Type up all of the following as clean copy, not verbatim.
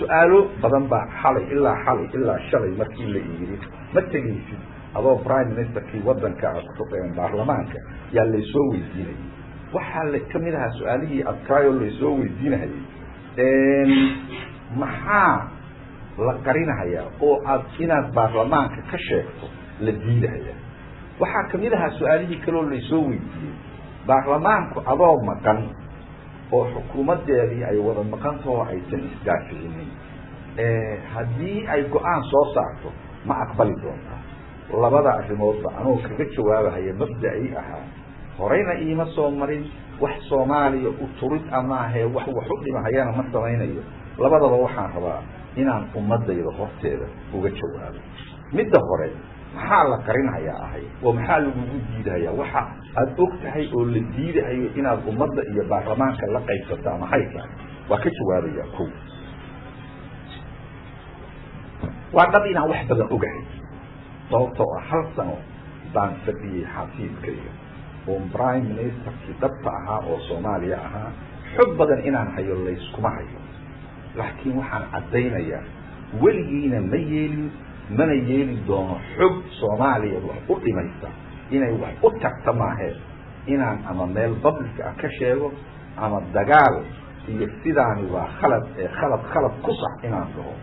Su-aalo badan baa xalay ilaa xalay ilaa shalay markii la yidhi ma tegaysid adoo prime ministerkii waddanka baarlamaanka yaa laysoo weydiinayay. Waxaa la kamid ahaa su-aalihii adkaayoo laysoo weydiinahayay, maxaa la qarinahayaa oo aad inaad baarlamaanka ka sheegto la diidahayaa? Waxaa kamid ahaa su-aalihii kaloo laysoo weydiiyey, baarlamaanku adoo maqan oo xukuumaddeedii ay wada maqantahoo aysan isdaaficinin, haddii ay go-aan soo saarto ma aqbali doontaa? Labada arrimoodba anoo kaga jawaabahaya mabda'ii ahaa, horeyna iima soo marin wax Soomaaliya u turid amaahee wax wax u dhimahayana ma samaynayo. Labadaba waxaan rabaa inaan ummadayda horteeda uga jawaabo. Midda hore, maxaa la qarinhayaa ahay oo maxaa lagugu diidahayaa? Waxa aada og tahay oo la diidahayo inaad ummadda iyo baarlamaanka la qaybsataa maxay tahay? Waa ka jawaabayaa. Ko, waa dhab inaan wax badan ogahay, sababtoo ah hal sano baan fadhiyey xafiiskayga oo prime ministerkii dhabta ahaa oo Soomaaliya ahaa. Xog badan inaan hayo layskuma hayo, laakiin waxaan caddaynayaa weligiina ma yeelin mana yeeli doono xog Soomaaliya wax u dhimaysa inay wax u tagta maahee inaan ama meel public ah ka sheego ama dagaal iyo sidaani waa khalad ee khalad khalad ku sax inaan dhaho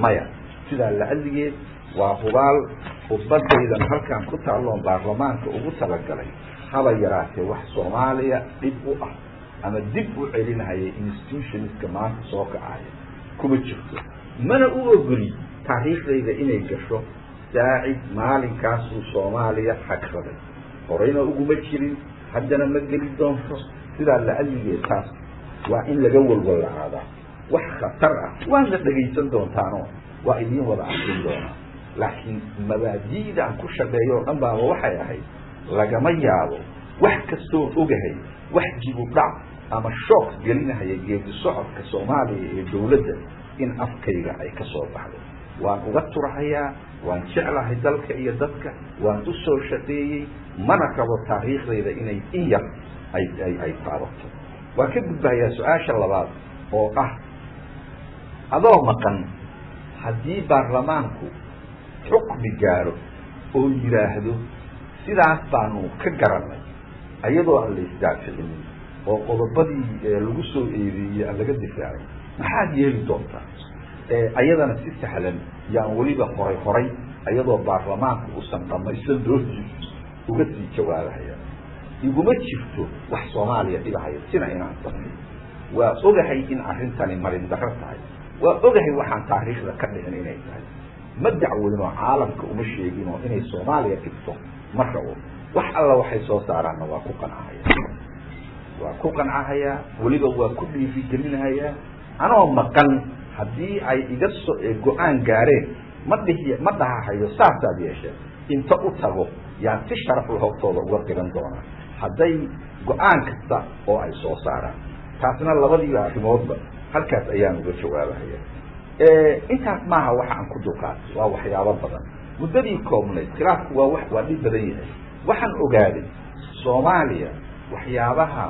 maya. Sidaa lacaligeed waa hubaal khudbadaydan halkaan ku taalloon baarlamaanka ugu talagalay haba yaraatee wax Soomaaliya dhib u ah ama dib u celinahaya institutionska maanta soo kacaya kuma jirto, mana u ogoli taariikhdayda inay gasho Saacid maalinkaasuu Soomaaliya xagraday. Horeyna uguma jirin, haddana ma geli doonto. Sidaa lacaligeed taas waa in laga walwallacaadaa wax khatar ah waadna dhegaysan doontaano waa idiin wada akrin doonaa, laakiin mabaadi'daan ku shaqeeyo o dhan baaba waxay ahayd lagama yaabo wax kastoon ogahay wax jibu dhac ama shook gelinahaya geedi socodka Soomaaliya ee dawladda in afkayga ay ka soo baxdo. Waan uga turhayaa, waan jeclahay dalka iyo dadka, waan u soo shaqeeyey, mana rabo taariikhdayda inay in yar ay taabato. Waan ka gudbahayaa su-aasha labaad oo ah, adoo maqan haddii baarlamaanku xukmi gaaro oo yidhaahdo sidaas baanu ka garanay ayadoo aan la isdaaficinin oo qodobadii lagu soo eedeeyey aan laga difaacin, maxaad yeeli doontaa? Ayadana si sahlan yaan weliba horay horay ayadoo baarlamaanku uusan dhamaysan doodiisi uga sii jawaabahaya. Iguma jirto wax Soomaaliya dhibahaya sina inaan sameeyo. Waa ogahay in arrintani marin darro tahay, waa ogahay waxaan taariikhda ka dhicin inay tahay. Ma dacweynoo caalamka uma sheeginoo inay Soomaaliya dhibto ma rabo. Wax alla waxay soo saaraanna waa ku qancahaya, waa ku qancahayaa, weliba waa ku dhiirigelinahayaa. Anoo maqan haddii ay iga so go-aan gaareen ma dhihi ma dhahahayo saasaad yeesheen. Inta u tago yaan si sharaf la hortooda uga qiran doonaa hadday go-aan kasta oo ay soo saaraan. Taasna labadiiba arrimoodba halkaas ayaan uga jawaabahaya. Intaas maaha waxa aan ku dulqaatay, waa waxyaabo badan muddadii koobnayd. Khilaafku waa wax waa dhib badan yahay. Waxaan ogaaday Soomaaliya waxyaabaha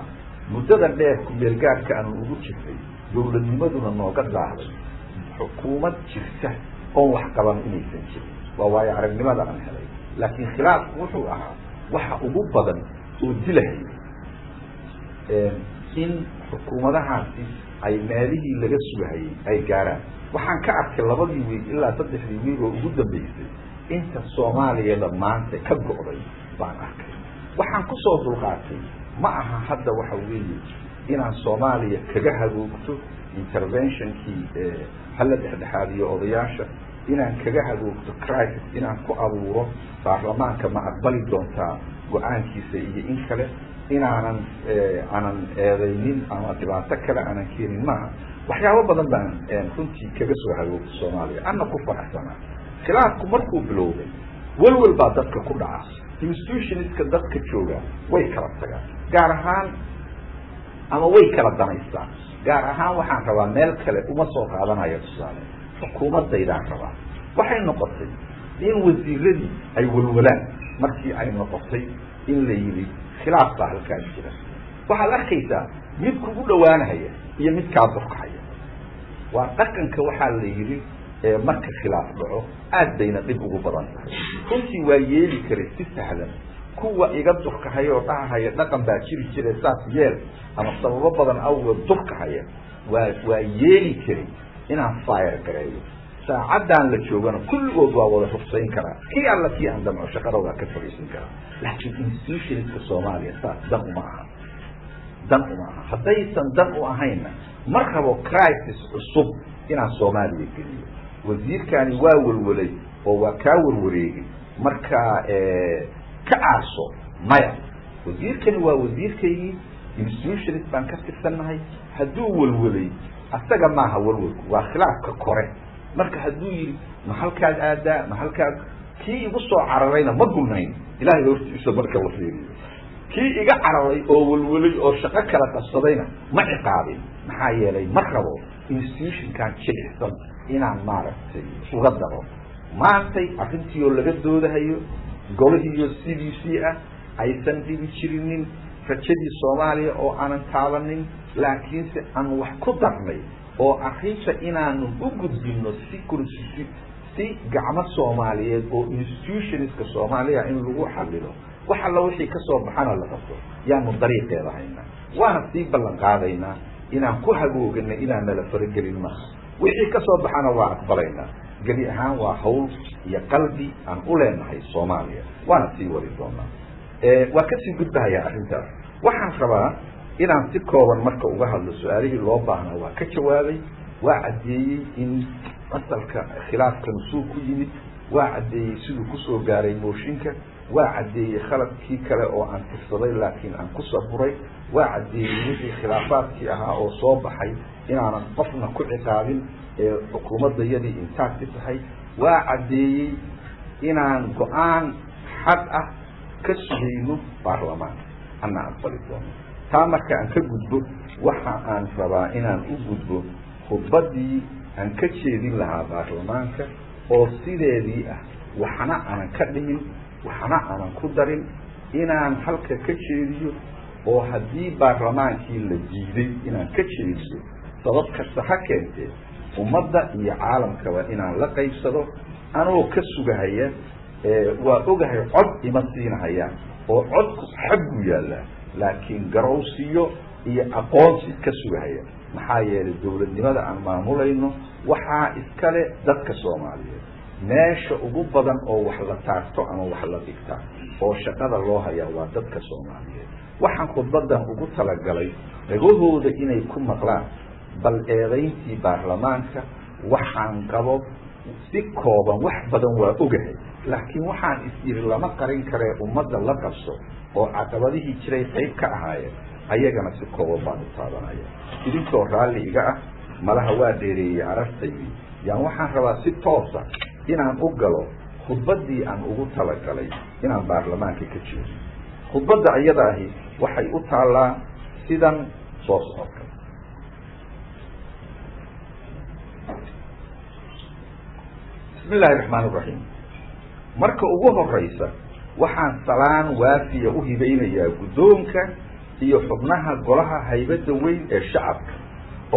muddada dheer ku-meelgaarka aanu ugu jirtay, dawladnimaduna nooga daahday, xukuumad jirta oon wax qaban inaysan jirin. Waa waayo aragnimada aan helay. Laakiin khilaafku wuxuu ahaa waxa ugu badan oo dilahaya in xukuumadahaasi ay meelihii laga sugahayay ay gaaraan. Waxaan ka arkay labadii wiig ilaa saddexdii wiig oo ugu dambeysay inta Soomaaliyada maanta ka go'day baan arkay. Waxaan kusoo dulqaatay ma aha hadda waxa weeye inaan Soomaaliya kaga hagoogto interventionkii hala dhexdhexaadiyo odayaasha, inaan kaga hagoogto crisis inaan ku abuuro baarlamaanka ma aqbali doontaa go-aankiisa iyo in kale, inaanan aanan eedaynin ama dhibaato kale aanan keenin maaha. Waxyaabo badan baan runtii kaga soo hagoogto Soomaaliya ana ku faraxsanaa. Khilaafku markuu bilowday welwel baa dadka ku dhaca, institutionska dadka jooga way kala tagaan gaar ahaan ama way kala danaystaan gaar ahaan. Waxaan rabaa meel kale uma soo qaadanayo tusaale, xukuumaddaydaan rabaa. Waxay noqotay in wasiiradii ay welwalaan markii ay noqotay in la yidhi khilaaf baa halkaas jira. Waxaad arkaysaa mid kugu dhowaanahaya iyo mid kaa durkahaya. Waa dhaqanka waxaa la yidhi marka khilaaf dhaco aad bayna dhib ugu badan tahay. Runtii waa yeeli karay si sahlan kuwa iga durkahaya oo dhahahaya dhaqan baa jiri jira saas yeel ama sababo badan awgeed durkahaya, waa yeeli karay inaan fire gareeyo. Saacaddan la joogana kulligood waa wada rugsayn karaa, kii alla kii aan damco shaqada waa ka fariisin karaa. Laakiin institutionska Soomaaliya saas dan uma aha, dan uma aha. Haddaysan dan u ahaynna ma rabo crisis cusub inaan Soomaaliya geliyo. Wasiirkani waa welwelay oo waa kaa warwareegay, marka ka aarso maya. Wasiirkani waa wasiirkaygii, institutionist baan ka tirsannahay. Hadduu welwelay asaga maaha welwelku, waa khilaafka kore. Marka hadduu yidhi ma halkaad aadaa ma halkaad, kii igu soo cararayna ma gulnayn Ilaahay hortiisa marka la fiiriyo. Kii iga cararay oo welwelay oo shaqo kala qabsadayna ma ciqaabin, maxaa yeelay ma rabo institutionkan jilicsan inaan maaragtay uga daro. Maantay arrintii oo laga doodahayo golihiiyo c d c ah aysan dhibi jirinin rajadii Soomaaliya oo aanan taabanin, laakiinse aan wax ku darnay oo arrinta inaanu u gudbino si si gacmo Soomaaliyeed oo institutionska Soomaaliya in lagu xalilo, wax alla wixii ka soo baxana la qabto, yaanu dariiqeeda haynaa. Waana sii ballan qaadaynaa inaan ku hagooganay inaan nala faragelin maaha, wixii ka soo baxana waa aqbalaynaa. Gebi ahaan waa hawl iyo qalbi aan u leenahay Soomaaliya, waana sii wadi doonaa. Waa kasii gudbahayaa arrintaas. Waxaan rabaa inaan si kooban marka uga hadlo su-aalihii loo baahnaa. Waa ka jawaabay, waa caddeeyey in asalka khilaafkan suu ku yimid, waa caddeeyey siduu kusoo gaaray mooshinka, waa caddeeyey khaladkii kale oo aan tirsaday laakiin aan ku saburay, waa caddeeyey wixii khilaafaadkii ahaa oo soo baxay inaanan qofna ku ciqaabin ee xukuumaddayadii intaasi tahay, waa caddeeyey inaan go-aan xad ah ka sugayno baarlamaanka ana aqbali doono. Taa marka aan ka gudbo, waxa aan rabaa inaan u gudbo khudbaddii aan ka jeedin lahaa baarlamaanka oo sideedii ah, waxna aanan ka dhimin waxna aanan ku darin, inaan halka ka jeediyo oo haddii baarlamaankii la diiday inaan ka jeediyo sabab kasta ha keentee, ummadda iyo caalamkaba inaan la qaybsado anoo ka sugahaya. Waa ogahay cod ima siinahayaan oo codku xagguu yaallaa, laakiin garowsiyo iyo aqoonsi ka sugahaya, maxaa yeelay dowladnimada aan maamulayno waxaa iskale dadka Soomaaliyeed. Meesha ugu badan oo wax la taarto ama wax la dhigta oo shaqada loo hayaa waa dadka Soomaaliyeed. Waxaan khudbadan ugu talagalay dhagahooda inay ku maqlaan bal eedayntii baarlamaanka waxaan qabo si kooban. Wax badan waa ogahay, laakiin waxaan is yiri lama qarin karee ummadda la qabso oo caqabadihii jiray qayb ka ahaayeen, ayagana si kooban baan u taabanaya. Idinkoo raalli iga ah, malaha waa dheereeyey carartaydii, yaan waxaan rabaa si toosa inaan u galo khudbaddii aan ugu talagalay inaan baarlamaanka ka jeediyo. Khudbadda iyada ahi waxay u taallaa sidan soo socota. Bismi illaahi raxmaan iraxiim. Marka ugu horeysa waxaan salaan waafiya u hibaynayaa guddoonka iyo xubnaha golaha haybadda weyn ee shacabka,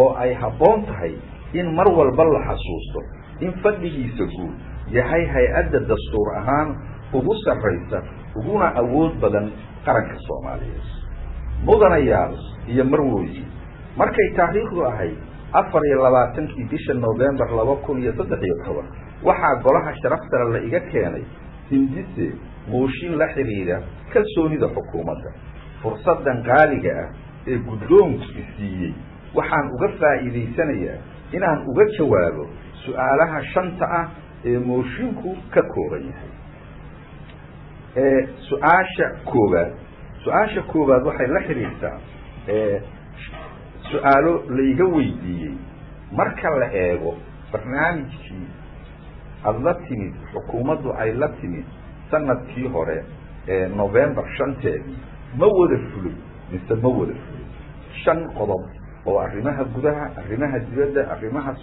oo ay habboon tahay in mar walba la xasuusto in fadhigiisa guud yahay hay-adda dastuur ahaan ugu sarraysa uguna awood badan qaranka Soomaaliyeed. Mudanayaal iyo marwooyi, markay taariikhdu ahayd 24-kii bisha Novembar 2013, waxaa golaha sharaftale la iga keenay hindise mooshin la xidhiidha kalsoonida xukuumadda. Fursaddan qaaliga ah ee guddoonku isiiyey waxaan uga faa'iidaysanayaa inaan uga jawaabo su-aalaha shanta ah ee moshinku ka kooban yahay. Su-aasha koowaad, su-aasha koowaad waxay la xidhiidhtaa su-aalo laiga weydiiyey: marka la eego barnaamijkii aada la timid, xukuumaddu ay la timid sanadkii hore ee November 5-teedii, ma wada fulay mise ma wada fulay? Shan qodob oo arrimaha gudaha, arrimaha dibadda, arrimaha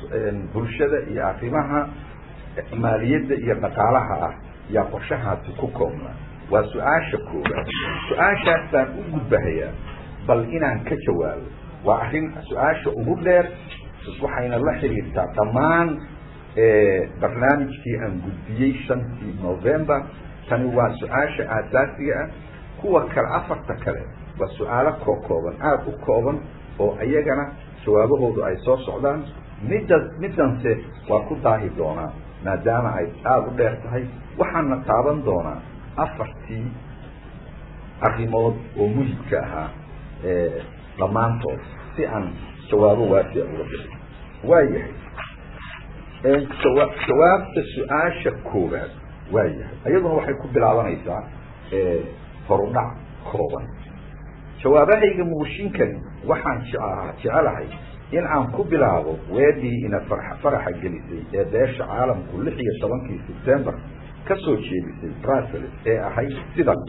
bulshada iyo arrimaha maaliyadda iyo dhaqaalaha ah yaa qorshahaasi ku koobnaa. Waa su-aasha koowaad. Su-aashaas baan u gudbahayaa bal inaan ka jawaabo. Waa arrin su-aasha ugu dheer. Waxayna la xiriirtaa dhammaan barnaamijkii aan gudbiyey 5-tii November. Tani waa su-aasha aasaasiga ah. Kuwa kale, afarta kale, waa su-aalo kookooban, aada u kooban, oo iyagana jawaabahoodu ay soo socdaan. Midda middanse waa ku daahi doonaa maadaama ay aada u dheer tahay. Waxaana taaban doonaa afartii arrimood oo muhimka ahaa dhammaantood si aan jawaabo waafiya uga bixin. Waa yahay jawaabta su-aasha koowaad. Waa yahay, iyaduna waxay ku bilaabanaysaa horudhac kooban. Jawaabahayga mooshinkani waxaan jecelahay in aan ku bilaabo weedhii ina faraxa gelisay ee beesha caalamku 16-kii Sebtembar ka soo jeedisay Brussels ee ahayd sidan: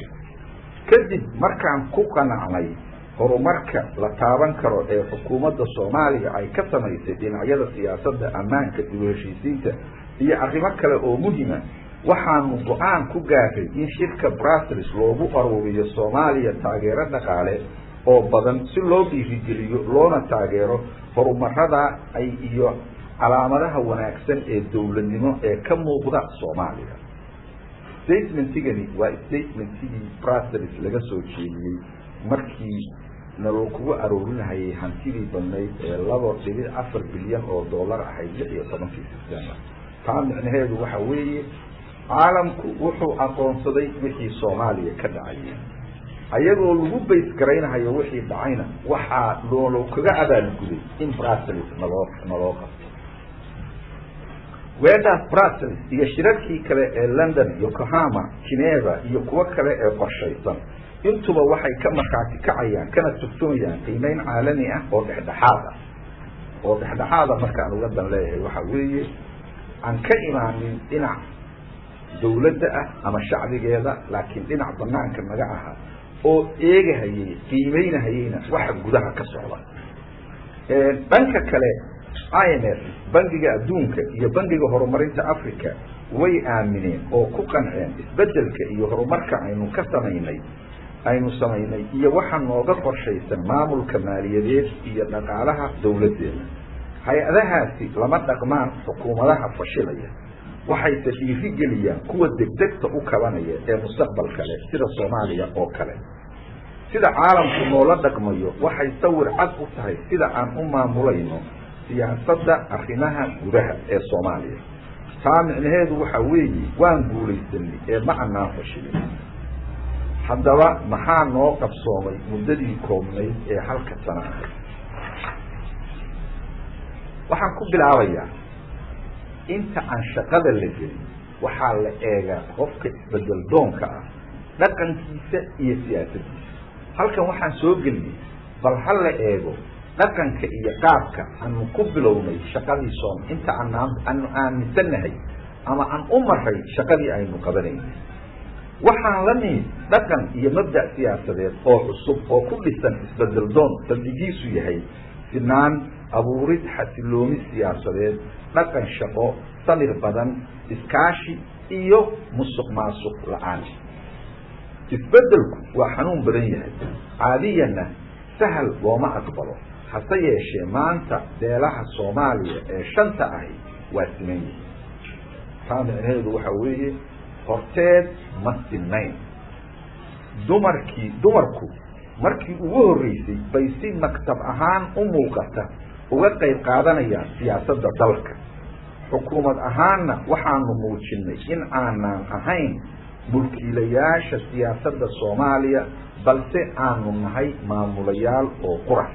"Kadib markaan ku qanacnay horumarka la taaban karo ee xukuumadda Soomaaliya ay ka samaysay dhinacyada siyaasadda, ammaanka, dib u heshiisiinta iyo arrimo kale oo muhima, waxaanu go-aan ku gaaray in shirka Brussels loogu aruuriyo Soomaaliya taageero dhaqaale oo badan si loo dhiirigeliyo loona taageero horumarada ay iyo calaamadaha wanaagsan ee dowladnimo ee ka muuqda Soomaaliya." Statementigani waa statementigii Brussels laga soo jeediyey markii naloo kugu aroorinahayay hantidii badnayd ee 2.4 bilyan oo dollar ahayd 16-kii September. Taa micnaheedu waxa weeye, caalamku wuxuu aqoonsaday wixii Soomaaliya ka dhacayay, ayagoo lagu base garaynahayo wixii dhacayna waxaa loolo kaga abaalguday in Brussels naloo qabto weedhaas. Brussels iyo shirarkii kale ee London, Yokohama, Geneva iyo kuwo kale ee qorshaysan intuba waxay ka markhaati kacayaan kana turjumayaan qiimeyn caalami ah oo dhexdhexaad ah. Oo dhexdhexaada markaan uga dan leeyahay waxa weeye aan ka imaanin dhinac dawladda ah ama shacbigeeda, laakiin dhinac banaanka naga aha oo eegahayay, qiimeynahayeyna waxa gudaha ka socda. Dhanka kale, IMF, Bangiga Adduunka iyo Bangiga Horumarinta Africa way aamineen oo ku qanceen isbeddelka iyo horumarka aynu ka samaynay, aynu samaynay, iyo waxa nooga qorshaysan maamulka maaliyadeed iyo dhaqaalaha dawladdeena. Hay-adahaasi lama dhaqmaan xukuumadaha fashilaya, waxayse dhiirigeliyaan kuwa degdegta u kabanaya ee mustaqbalka leh sida Soomaaliya oo kale. Sida caalamku noola dhaqmayo waxay sawir cad u tahay sida aan u maamulayno siyaasadda arrimaha gudaha ee Soomaaliya. Taa micnaheedu waxa weeye waan guulaysanay ee ma anaan fashilin. Haddaba, maxaa noo qabsoomay muddadii koobnayd ee halka sano ahayd? Waxaan ku bilaabayaa, inta aan shaqada la gelin waxaa la eegaa qofka isbedel doonka ah dhaqankiisa iyo siyaasaddiisa. Halkan waxaan soo geliyey bal ha la eego dhaqanka iyo qaabka aanu ku bilownay shaqadii soom inta anaan aanu aaminsannahay ama aan u maray shaqadii aynu qabanaynay. Waxaan la nimid dhaqan iyo mabda' siyaasadeed oo cusub oo ku dhisan isbedel doon saldhigiisu yahay sinaan, abuurid xasiloomi siyaasadeed, dhaqan shaqo, samir badan, iskaashi iyo musuq maasuq la-aan. Isbeddelku waa xanuun badan yahay, caadiyanna sahal looma aqbalo. Hase yeeshee, maanta beelaha Soomaaliya ee shanta ahi waa siman yihiin. Taa micnaheedu waxa weeye horteed ma sinayn. Dumarku markii ugu horreysay bay si maktab ahaan u muuqata uga qayb qaadanayaan siyaasadda dalka. Xukuumad ahaanna waxaanu muujinnay in aanaan ahayn mulkiilayaasha siyaasadda Soomaaliya, balse aanu nahay maamulayaal oo qura.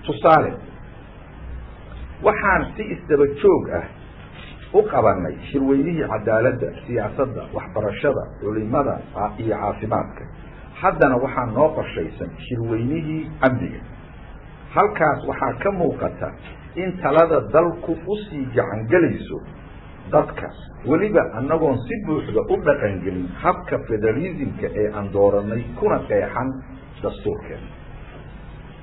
Tusaale, waxaan si isdaba joog ah u qabanay shirweynihii cadaaladda, siyaasadda, waxbarashada, culimada iyo caafimaadka. Haddana waxaa noo qorshaysan shirweynihii amniga. Halkaas waxaa ka muuqata in talada dalku usii gacangelayso dadka, weliba annagoon si buuxda u dhaqangelin habka federalismka ee aan dooranay kuna qeexan dastuurkeena.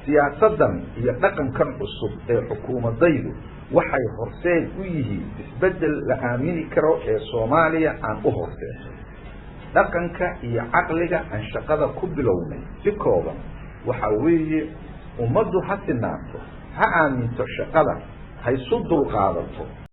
Siyaasaddan iyo dhaqankan cusub ee xukuumadaydu waxay horseed u yihiin isbeddel la aamini karo ee Soomaaliya aan u horseednay. Dhaqanka iyo caqliga aan shaqada ku bilownay si kooban waxa weeye: ummaddu ha sinaato, ha aaminto shaqada. Haysu dulqaadato.